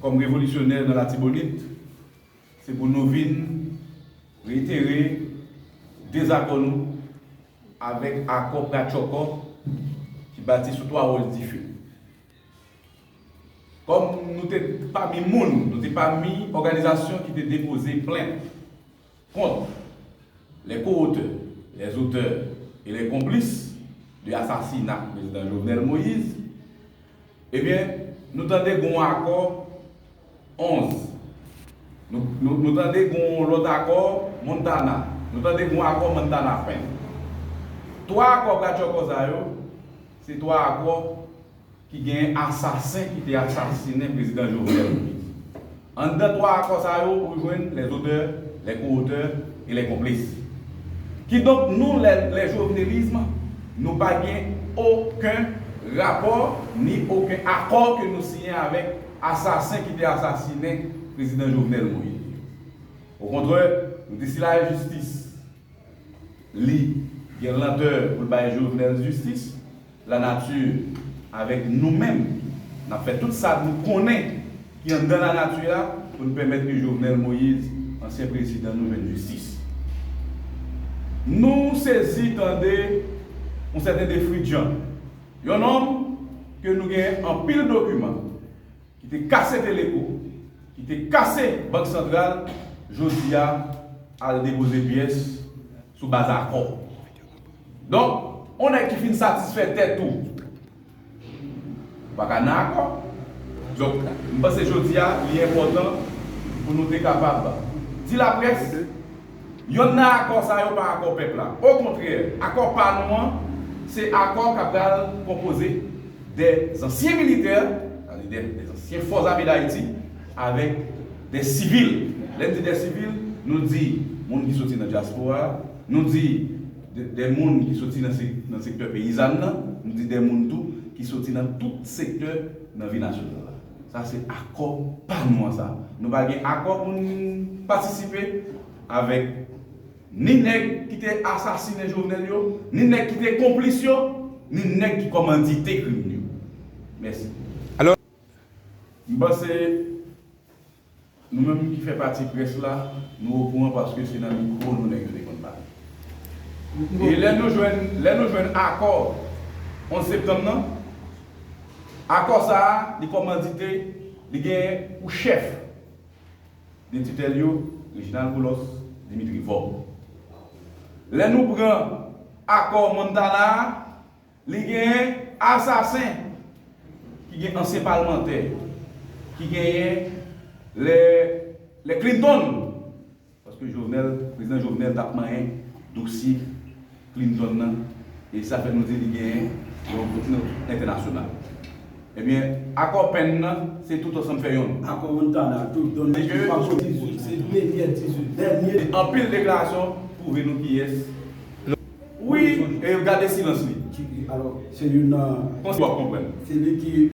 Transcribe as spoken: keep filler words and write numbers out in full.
kòm revolisyonè nan Latibonit, se pou nou vin reitere dezakò nou avèk akò Pratchòkò ki bati sou twa wòch dife. Kòm nou te pami moun, nou te pami òganizasyon ki te depoze plent kont les co-auteurs, les auteurs et les complices de asasina prezidan Jovenel Moïse, ebyen, nou tande gen yon akò onz. Nou, nou, nou tande gen yon lòt akò Montana. Nou tande gen yon akò Montana Pen. Twa akò Pratchòkò sa yo, se twa akò ki gen asasen ki te asasinen prezidan Jovenel Moïse. Anndan twa akò sa yo, ou jwenn les auteurs, les co-auteurs et les complices. Kidonk, nou, les, les jovenelisme, nou pa gen okenn rapò ni okenn akò ke nou siyen avèk asasen ki te asasinen prezidan Jovenel Moïse. Okontrè, nou di si lajistis li gen lantè pou l bay Jovenel jistis, lanati avèk nou menm, n ap fè tout sa nou konnen ki anndan lanati a pou n pèmèt ke Jovenel Moïse, ansyen prezidan nou, jwenn jistis. Nou sezi tande yon sèten Defridjan, yon nonm ke nou gen anpil dokiman, ki te kase Teleco, ki te kase Bank Santral, jodi a al depoze pyès sou baz akò. Donk, yon nèg ki fin satisfè tèt ou, ou pa ka nan akò. Donk, m panse jodi a, li enpòtan pou nou te kapab di laprès, yonn nan akò sa yo pa akò pèp la. Okontrè, akò pa nou an, se akò k ap pral konpoze de zansyen militè, sa vle di de, de zansyen Fòs Ame Dayiti, avèk de sivil. Lè n di de sivil, nou di moun ki soti nan dyaspora, nou di de, de moun ki soti nan se-, nan sektè peyizàn nan, nou di de moun tou ki soti nan tout sektè nan vi nasyonal la. Sa se akò pa nou an sa. Nou pa gen akò pou n patisipe avèk ni nèg ki te asasinen Jovenel yo, ni nèg ki te konplis yo, ni nèg ki kòmandite krim yo. Mèsi. Alò, m panse nou menm ki fè pati près la, nou okouran paske se nan mikwo nou nèg yo te konn pale. E lè nou jwenn, lè nou jwenn akò onz septanm nan, akò sa a, li kòmandite, li gen pou chèf de titèl yo, Reginald Boulos, Dimitri Vorbe. Lè nou pran akò Montana a, li genyen asasen ki gen ansyen palmantè, ki genyen lè, lè Clinton, paske Jovenel, prezidan Jovenel t ap manyen dosye Clinton nan, e sa fè nou di li genyen yon kontinans entènasyonal. Ebyen, akò Pen nan, se tout ansanm fè yonn. Akò Montana, tout donn. Se ke pa pou dizuit, se premyè dizuit, dènye. Anpil deklarasyon pwouve nou kiyès. Wi, e gade silans li. Ki, alò, se youn nan. Konsi w ap konprann. Se li ki